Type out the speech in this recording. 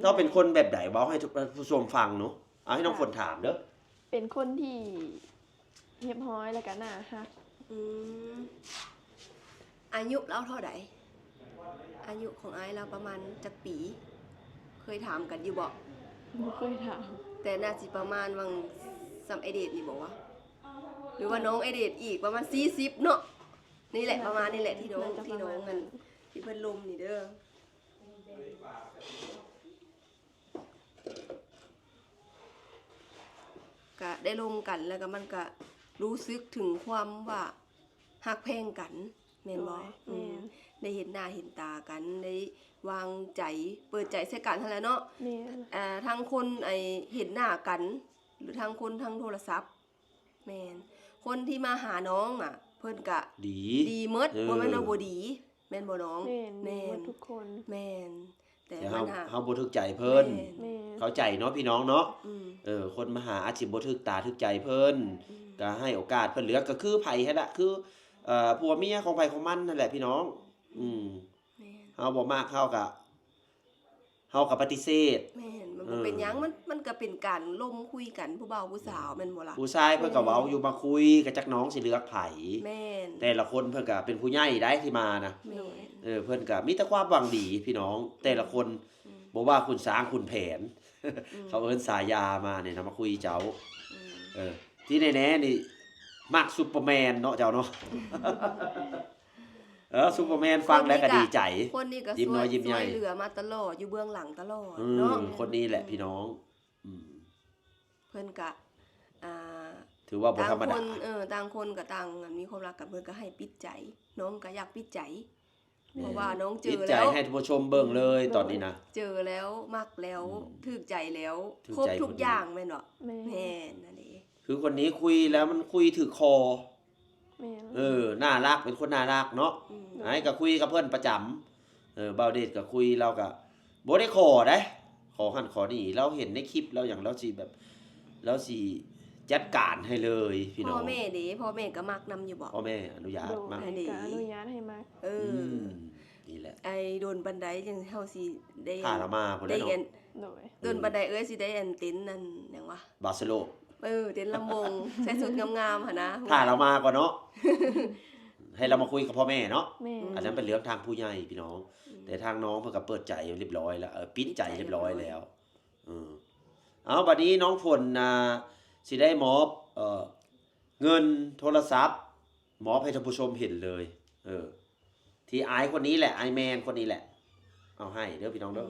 ເຈົ້າເປັນຄົນແບບໃດ? ເວົ້າໃຫ້ທ່ານຜູ້ຊົມຟັງເນາະ. ເອົາ ໃຫ້ນ້ອງຝົນຖາມເດີ້. ເປັນຄົນທີ່ຮຽບຮ້ອຍ ແລ້ວກໍໜ້າຮັກ. ອືມ ອາຍຸລາວເທົ່າໃດ? ອາຍຸຂອງອ້າຍລາວປະມານຈັກປີ? ເຄີຍຖາມກັນຢູ່ບໍ່? ບໍ່ເຄີຍຖາມ. ແຕ່ໜ້າຊິປະມານຫວ່າງສ່ຳໄອເດດນີ້ບໍ່ວະ? ຫຼືວ່ານ້ອງໄອເດດອີກປະມານສີ່ສິບເນາະ? ນີ້ແຫຼະ ປະມານນີ້ແຫຼະ ທີ່ນ້ອງ ທີ່ນ້ອງນັ້ນ ທີ່ເພິ່ນລົມນີ້ເດີ້. ກະໄດ້ລົມກັນ ແລ້ວກະມັນກະຮູ້ສຶກເຖິງຄວາມວ່າຮັກແພງກັນ ແມ່ນບໍ່? ໂດຍ ອືມ ແມ່ນ. ໄດ້ເຫັນໜ້າເຫັນຕາກັນ ໄດ້ວາງໃຈ ເປີດໃຈໃສ່ກັນຫັ້ນແຫຼະເນາະ. ແມ່ນ. ເອີ ທັງຄົນໄອ້ເຫັນໜ້າກັນ ຫຼືທັງຄົນທາງໂທລະສັບ. ແມ່ນ. ຄົນທີ່ມາຫານ້ອງນະ ເພິ່ນກະ ດີ ດີໝົດ. ເອີ ບໍ່ແມ່ນວ່າບໍ່ດີ ແມ່ນບໍ່ນ້ອງ? ແມ່ນ ແມ່ນ ດີໝົດທຸກຄົນ. ແມ່ນ. ແຕ່ ແຕ່ເຮົາ ມັນຫາ ເຮົາບໍ່ຖືກໃຈເພິ່ນ. ແມ່ນ ແມ່ນ ເຂົ້າໃຈເນາະພີ່ນ້ອງເນາະ. ອືມ ເອີ ຄົນມາຫາອາດຊິບໍ່ຖືກຕາຖືກໃຈເພິ່ນ. ອືມ ກໍໃຫ້ໂອກາດເພິ່ນເລືອກ ກໍຄືໃຜຫັ້ນລະ ຄື ເອີ ຜົວເມຍຂອງໃຜຂອງມັນຫັ້ນແຫຼະພີ່ນ້ອງ. ອືມ ແມ່ນ. ເຮົາບໍ່ມັກ ເຮົາກໍ ເຮົາກໍປະຕິເສດ. ແມ່ນ. ມັນບໍ່ເປັນຫຍັງ. ເອີ ມັນ ມັນກໍເປັນການລົມຄຸຍກັນ ຜູ້ບ່າວຜູ້ສາວ ແມ່ນບໍ່ລະ? ຜູ້ຊາຍເພິ່ນກໍເວົ້າຢູ່ ມາຄຸຍ ກໍຈັກນ້ອງຊິເລືອກໃຜ. ແມ່ນ. ແຕ່ລະຄົນເພິ່ນກໍເປັນຜູ້ໃຫຍ່ໄດ໋ທີ່ມານະ. ແມ່ນ. ເອີ ເພິ່ນກໍມີແຕ່ຄວາມຫວັງດີພີ່ນ້ອງ ແຕ່ລະຄົນ. ອືມ ບໍ່ວ່າຂຸນຊ້າງຂຸນແຜນ ອືມ ເຂົາເອີ້ນສາຍາມານີ້ນະ ມາຄຸຍເຈົ້າ. ອືມ ເອີ ທີ່ແນ່ໆນີ້ມັກຊຸບເປີແມນເນາະເຈົ້າເນາະ. ເອີ ຊຸບເປີແມນຟັງແລ້ວກໍດີໃຈ. ຄົນນີ້ກໍ ຍິ້ມນ້ອຍຍິ້ມໃຫຍ່ ຊ່ວຍເຫຼືອມາຕະຫຼອດ ຢູ່ເບື້ອງຫຼັງຕະຫຼອດເນາະ. ອືມ ຄົນນີ້ແຫຼະ ອືມ ພີ່ນ້ອງ. ອືມ ເພິ່ນກະ ອ່າ ຖືວ່າບໍ່ທຳມະດາ. ຕ່າງຄົນ ເອີ ຕ່າງຄົນກໍຕ່າງ ອັນ ມີຄວາມຮັກກັນ ເພິ່ນກໍໃຫ້ປິດໃຈ. ນ້ອງກໍຢາກປິດໃຈ. ແມ່ນ. ເພາະວ່ານ້ອງເຈີແລ້ວ ປິດໃຈໃຫ້ທ່ານຜູ້ຊົມເບິ່ງເລີຍຕອນນີ້ນະ. ເຈີແລ້ວ ມັກແລ້ວ ອືມ ຖືກໃຈແລ້ວ ຖືກໃຈ ຄົບທຸກຢ່າງແມ່ນບໍ່? ແມ່ນ. ແມ່ນ ນັ້ນເອງ. ຄືຄົນນີ້ຄຸຍແລ້ວມັນຄຸຍຖືກຄໍ. ແມ່ນ. ເອີ ໜ້າຮັກ ເປັນຄົນໜ້າຮັກເນາະ. ອືມ ອ້າຍກໍຄຸຍກັບເພິ່ນປະຈຳ. ເອີ ບ່າວເດດກໍຄຸຍ ລາວກໍບໍ່ໄດ້ຂໍເດ້ ຂໍຫັ້ນຂໍນີ້. ລາວເຫັນໃນຄລິບ ລາວຫຍັງ ລາວຊິແບບ ລາວຊິຈັດການໃຫ້ເລີຍພີ່ນ້ອງ. ພໍ່ແມ່ເດ້ ພໍ່ແມ່ກໍມັກນຳຢູ່ບໍ່? ພໍ່ແມ່ອະນຸຍາດ ໂດຍ ມັກ. ອັນນີ້ກໍອະນຸຍາດໃຫ້ມັກ. ເອີ ອືມ ນີ້ແຫຼະ. ໄອ້ດົນປານໃດຈັ່ງເຮົາຊິໄດ້ ຖ້າລາວມາພຸ້ນແຫຼະເນາະ. ໂດຍ ດົນປານໃດເອື້ອຍຊິໄດ້ອັນເຕັ້ນອັນຫຍັງວະ ບາສໂລ. ເອີ ເຕັ້ນລຳວົງ ໃສ່ຊຸດງາມໆຫັ້ນນະ. ຖ້າລາວມາກ່ອນເນາະ ໃຫ້ລາວມາຄຸຍກັບພໍ່ແມ່ເນາະ. ແມ່ນ. ອັນນັ້ນເປັນເລື່ອງທາງຜູ້ໃຫຍ່ພີ່ນ້ອງ. ອືມ ແຕ່ທາງນ້ອງເພິ່ນກໍເປີດໃຈຮຽບຮ້ອຍແລ້ວ ເອີ ປິດໃຈຮຽບຮ້ອຍແລ້ວ. ເອີ ເອົາ ບັດນີ້ນ້ອງຝົນ ອ່າ ຊິໄດ້ມອບ ເອີ ເງິນໂທລະສັບ ມອບໃຫ້ທ່ານຜູ້ຊົມເຫັນເລີຍ. ເອີ ທີ່ອ້າຍຄົນນີ້ແຫຼະ ອ້າຍແມນຄົນນີ້ແຫຼະ ເອົາໃຫ້ເດີ້ພີ່ນ້ອງເດີ້.